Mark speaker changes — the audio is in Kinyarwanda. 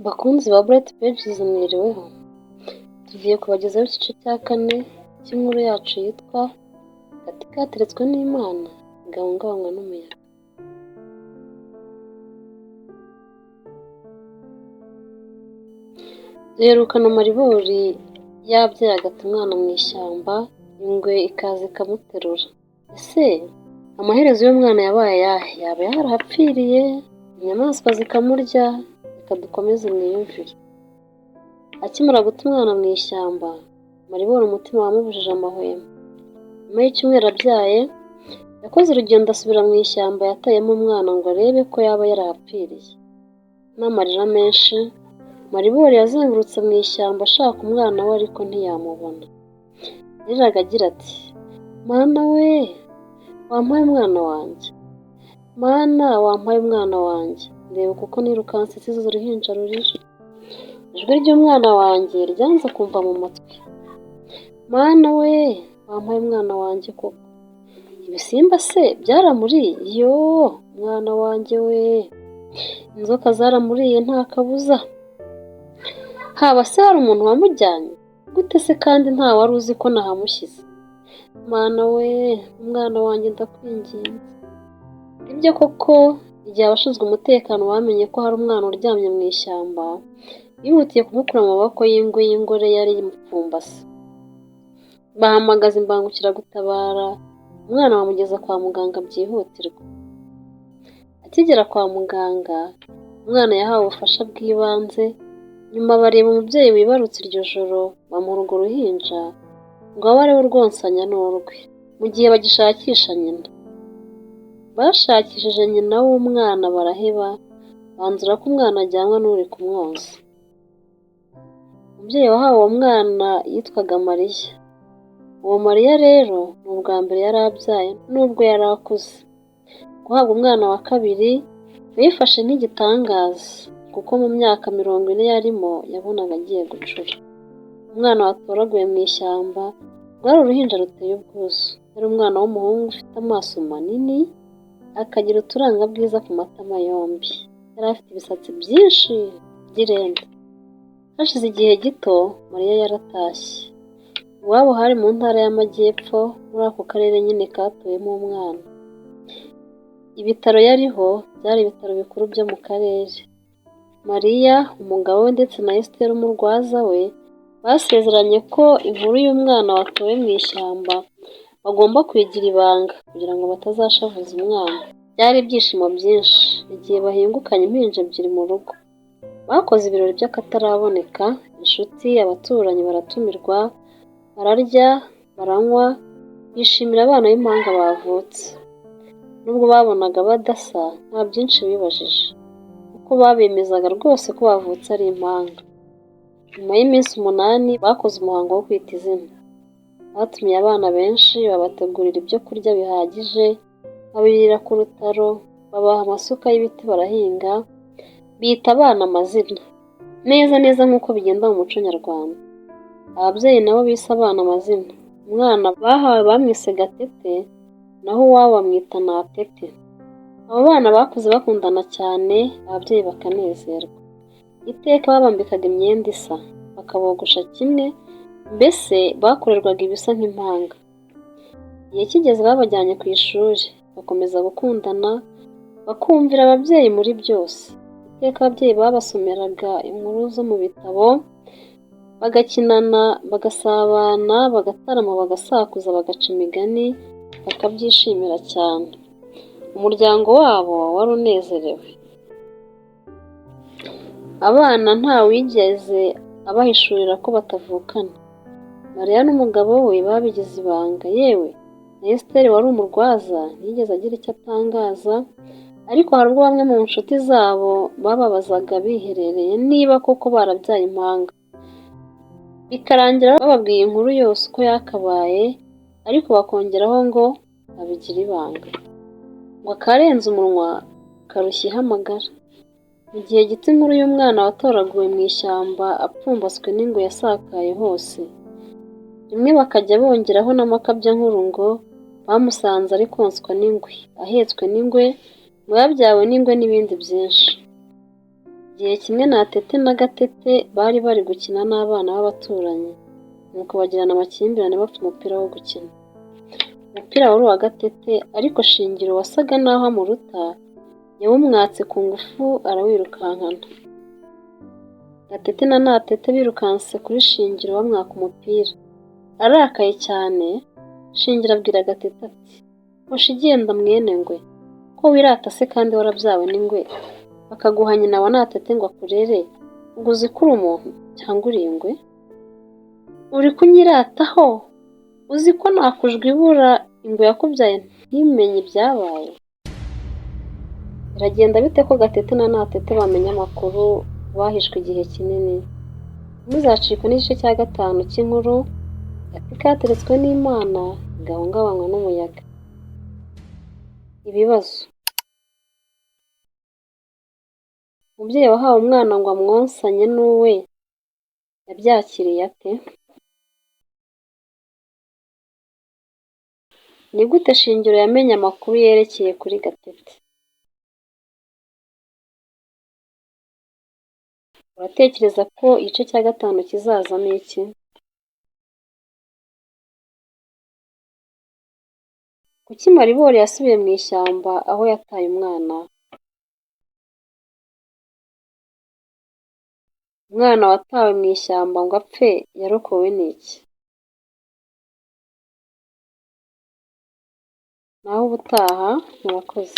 Speaker 1: Bakunzi ba Bright Pages mwiriweho, tugiye kubagezaho igice cya kane cy'inkuru yacu yitwa Agati kateretswe n'Imana ntigahungabanywa n'umuyaga. Duherukana Maribori yabyaye agata umwana mu ishyamba, ingwe ikaza ikamuterura. Ese amaherezo y'umwana yabaye ayahe? Yaba yarahapfiriye, inyamaswa zikamurya? Reka dukomeze mwiyumvire. Akimara guta umwana mu ishyamba, Maribori umutima wamubujije amahwemo. Nyuma y'icyumweru abyaye, yakoze urugendo asubira mu ishyamba yatayemo umwana ngo arebe ko yaba yarahapfiriye. N'amarira menshi, Maribori yazengurutse mu ishyamba ashaka umwana we ariko ntiyamubona. Yariraga agira ati “Mana we, wampaye umwana wanjye! Mana wampaye umwana wanjye! Ndeba uko nirukanse nsize uruhinja rurira. Ijwi ry'umwana wanjye ryanze kumva mu matwi. Mana we, wampaye umwana wanjye koko! Ibisimba se byaramuriye? Yoo, mwana wanjye we! Inzoka zaramuriye nta kabuza. Haba se hari umuntu wamujyanye? Gute se kandi nta wari uzi ko nahamushyize? Mana we, umwana wanjye ndakwinginze. Nibyo koko igihe abashinzwe umutekano bamenye ko hari umwana uryamye mu ishyamba, bihutiye kumukura mu maboko y'ingwe y'ingore yari imupfumbase. Bahamagaza imbangukiragutabara, umwana bamugeza kwa muganga byihutirwa. Akigera kwa muganga, umwana yahawe ubufasha bw'ibanze, nyuma bareba umubyeyi wibarutse iryo joro bamuha urwo ruhinja ngo abe ariwe urwonsanya n'urwe, mu gihe bagishakisha nyina. Bashakishije nyina w'umwana baraheba, banzura ko umwana ajyanwa n'uri kumwonsa. Umubyeyi wahawe uwo mwana yitwaga Mariya. Uwo Mariya rero ni ubwa mbere yari abyaye nubwo yari akuze. Guhabwa umwana wa kabiri yabifashe nk'igitangaza kuko mu myaka 40 yarimo yabonaga agiye gucura. Umwana watoraguwe mu ishyamba rwari uruhinja ruteye ubwuzu. Yari umwana w'umuhungu ufite amaso manini, akagira uturangabwiza ku matama yombi. Yari afite ibisatsi byinshi by'irende. Hashize igihe gito Mariya yaratashye. Iwabo hari mu ntara y'Amajyepfo, muri ako karere nyine katuyemo umwana. Ibitaro yariho byari ibitaro bikuru byo mu karere. Mariya, umugabo we ndetse na Esther umurwaza we, basezeranye ko inkuru y'umwana watowe mu ishyamba bagomba kuyigira ibanga kugira ngo batazashavuza umwana. Byari ibyishimo byinshi igihe bahingukanye impinja ebyiri mu rugo. Bakoze ibirori by'akataraboneka, inshuti, abaturanyi baratumirwa, bararya, baranywa, bishimira abana b'impanga bavutse. Nubwo babonaga badasa, nta byinshi bibajije, kuko babemezaga rwose ko bavutse ari impanga. Nyuma y'iminsi 8 bakoze umuhango wo kwita izina. Batumiye abana benshi, babategurira ibyo kurya bihagije, babirira ku rutaro, babaha amasuka y'ibiti barahinga, bita abana amazina. Neza neza nk'uko bigenda mu muco nyarwanda. Ababyeyi nabo bise abana amazina. Umwana bahawe bamwise Gatete, naho uwabo bamwita Natete. Abo bana bakuze bakundana cyane, ababyeyi bakanezerwa. Iteka babambikaga imyenda isa, bakabogosha kimwe, mbese bakorerwaga ibisa nk'impanga. Igihe kigeze babajyanye ku ishuri, bakomeza gukundana, bakumvira ababyeyi muri byose. Iteka ababyeyi babasomeraga inkuru zo mu bitabo, bagakinana, bagasabana, bagatarama, bagasakuza, bagaca imigani, bakabyishimira cyane. Umuryango wabo wari unezerewe. Abana ntawigeze abahishurira ko batavukana. Mariya n'umugabo we babigize ibanga, yewe na Esther wari umurwaza ntiyigeze agira icyo atangaza, ariko hari ubwo bamwe mu nshuti zabo bababazaga biherereye niba koko barabyaye impanga. Bikarangira bababwiye inkuru yose uko yakabaye, ariko bakongeraho ngo babigira ibanga. Ngo akarenze umunwa karushya ihamagara. Mu gihe gito inkuru y'umwana watoraguwe mu ishyamba apfumbaswe n'ingwe yasakaye hose. Rimwe bakajya bongeraho n'amakabyankuru ngo bamusanze ari konswa n'ingwe, ahetswe n'ingwe, ngo yabyawe n'ingwe n'ibindi byinshi. Igihe kimwe Natete na Gatete bari bari gukina n'abana b'abaturanyi, nuko bagirana amakimbirane bapfa umupira wo gukina. Umupira wari uwa Gatete ariko Shingiro wasaga n'aho amuruta yawumwatse ku ngufu arawirukankana. Gatete na Natete birukanse kuri Shingiro bamwaka umupira. Arakaye cyane, Shingiro abwira Gatete ati "Hoshi genda mwene ngwe, ko wirata se kandi warabyawe n'ingwe, bakaguha nyina wa Natete ngo akurere, ubwo uzi ko uri umuntu cyangwa uri ingwe? Uri kunyirataho, uzi ko nakujwibura ingwe yakubyaye ntimenye ibyabaye?" Biragenda bite ko Gatete na Natete bamenya amakuru bahishwe igihe kinini? Ntimuzacikwe n'igice cya gatanu cy'inkuru Agati kateretswe n'Imana ntigahungabanywa n'umuyaga. Ibibazo: Umubyeyi wahawe umwana ngo amwonsanye n'uwe yabyakiriye ate? Ni gute Shingiro yamenye amakuru yerekeye kuri Gatete? Uratekereza ko igice cya gatanu kizazamo iki? Kuki Maribori yasubiye mu ishyamba aho yataye umwana? Umwana watawe mu ishyamba ngo apfe yarokowe n'iki? Naho ubutaha, murakoze.